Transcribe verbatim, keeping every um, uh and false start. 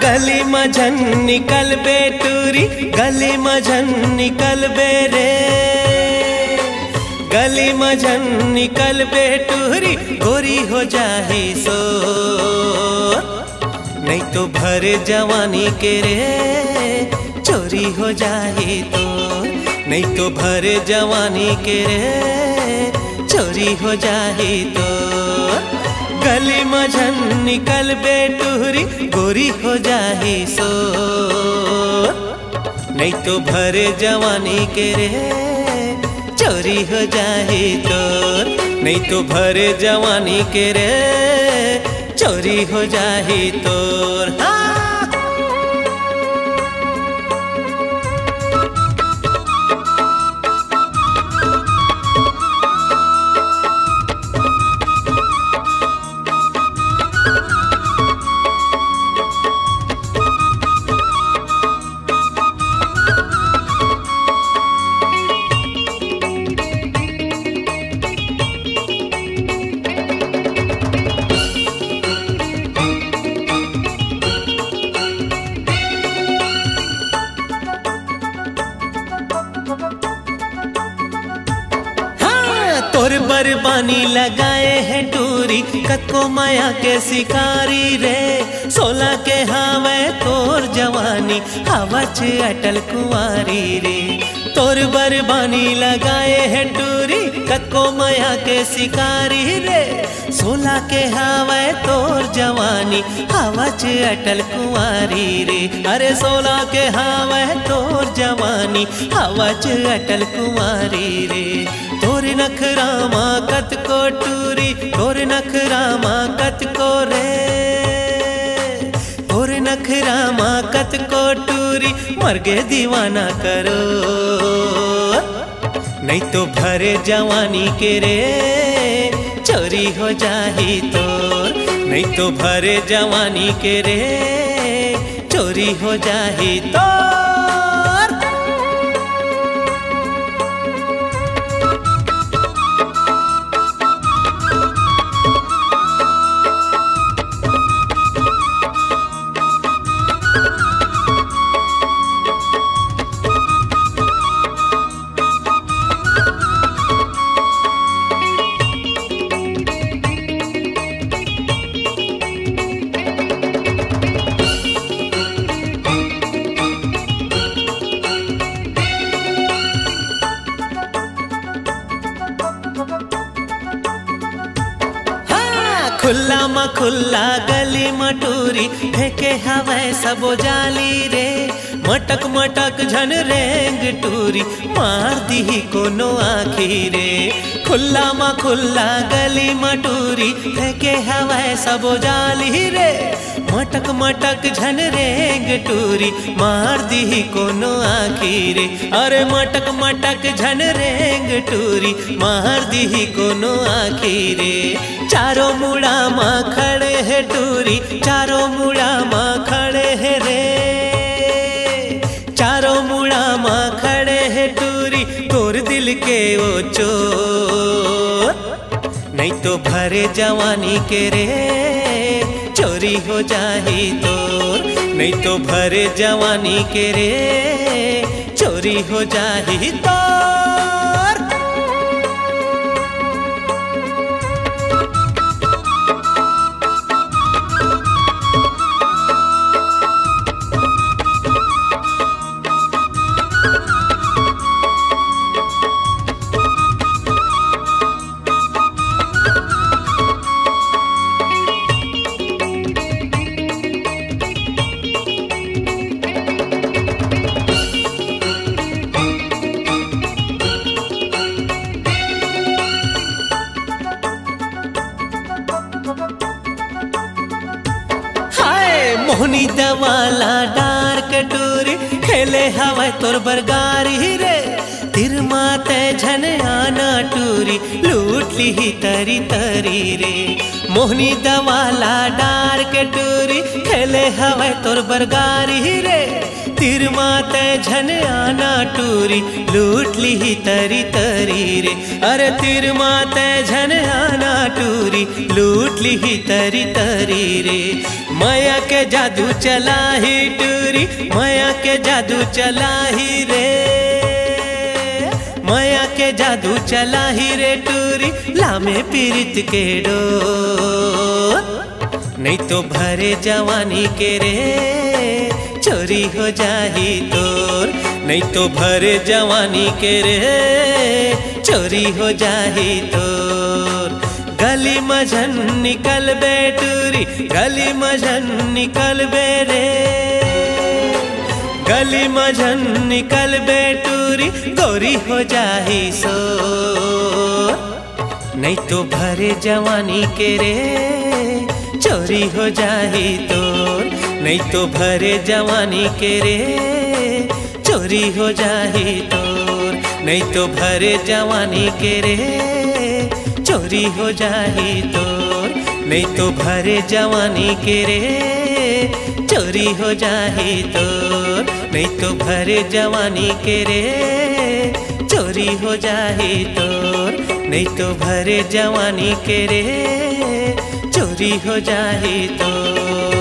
गली म झन निकलबे टूरी, गली म झन निकलबे रे, गली म झन निकलबे टूरी, गोरी हो जाही सो। नहीं तो भरे जवानी के रे चोरी हो जाही तो, नहीं तो भरे जवानी के रे चोरी हो जाही तो। गली म झन निकलबे टूरी, गोरी हो जाही सो। नहीं तो भरे जवानी के रे चोरी हो जाही तोर, नहीं तो भरे जवानी के रे चोरी हो जाही तोर। हाँ। हाँ, तोर बर बानी लगाए हे टूरी, कतको मया के शिकारी रे। सोला के हावय तोर जवानी, हवच अटल कुंवारी रे। तोर बर बानी लगाए हे टूरी, कतको मया के शिकारी रे। सोला के हावय तोर जवानी, हवच अटल कुंवारी रे। अरे सोला के हावय तोर जवानी, हवच अटल कुंवारी रे। तोर नखरा मा कतको टूरी, तोर नखरा मा कतको रे, तोर नखरा मा कतको टूरी, मरगे दीवाना करो। नहीं तो भरे जवानी के रे चोरी हो जाही तोर, नहीं तो भरे जवानी के रे चोरी हो जाही तोर। हाँ, खुल्ला म खुल्ला गली म टूरी, फेंके हवय सबो जाली रे। मटक मटक झन रेंग टूरी, मार दिही कोनो आँखी रे। खुल्ला म खुल्ला गली म टूरी, फेंके हवय सबो जाली रे। मटक मटक झन रेंग टूरी, मार दिही कोनो आँखी रे। अरे मटक मटक झन रेंग टूरी, मार दिही कोनो आँखी रे। चारों मुड़ा मा खड़े हे टूरी, चारों मुड़ा मा खड़े हे रे। चारों मुड़ा मा खड़े हे टूरी, तोर दिल के ओ चोर। नहीं तो भरे जवानी के रे चोरी हो जाही तोर, नहीं तो भरे जवानी के रे चोरी हो जाही तोर। हाय मोहनी दवाला डार कटोरी, खेले हवय तोर बरगारी रे। तिरमा तै झन आना टूरी, लूट लिही तरी तरी रे। मोहनी दवाला डार के टूरी, खेले हवय तोर बरगारी रे। तिरमा तै झन आना टूरी, लूट लिही तरी तरी रे। अरे तिरमा तै झन आना टूरी, लूट लिही तरी तरी रे। मया के जादू चलाही टूरी, मया के जादू चलाही रे। मया के जादू चलाही रे टूरी, लामे पीरित के डोर। नहीं तो भरे जवानी के रे चोरी हो जाही तोर। नहीं तो भरे जवानी के रे चोरी हो जाही तोर। गली म झन निकलबे टूरी, गली म झन निकलबे रे। गली म झन निकलबे टूरी, गोरी हो जाही सोर। नहीं तो भरे जवानी के रे चोरी हो जाही तोर। नहीं तो भरे जवानी के रे चोरी हो जाही तोर। नहीं तो भरे जवानी के रे चोरी हो जाही तोर। नहीं तो भरे जवानी के रे चोरी हो जाही तोर। नहीं तो भरे जवानी के रे चोरी हो जाही तोर। नहीं तो भरे जवानी के रे चोरी हो जाही तोर।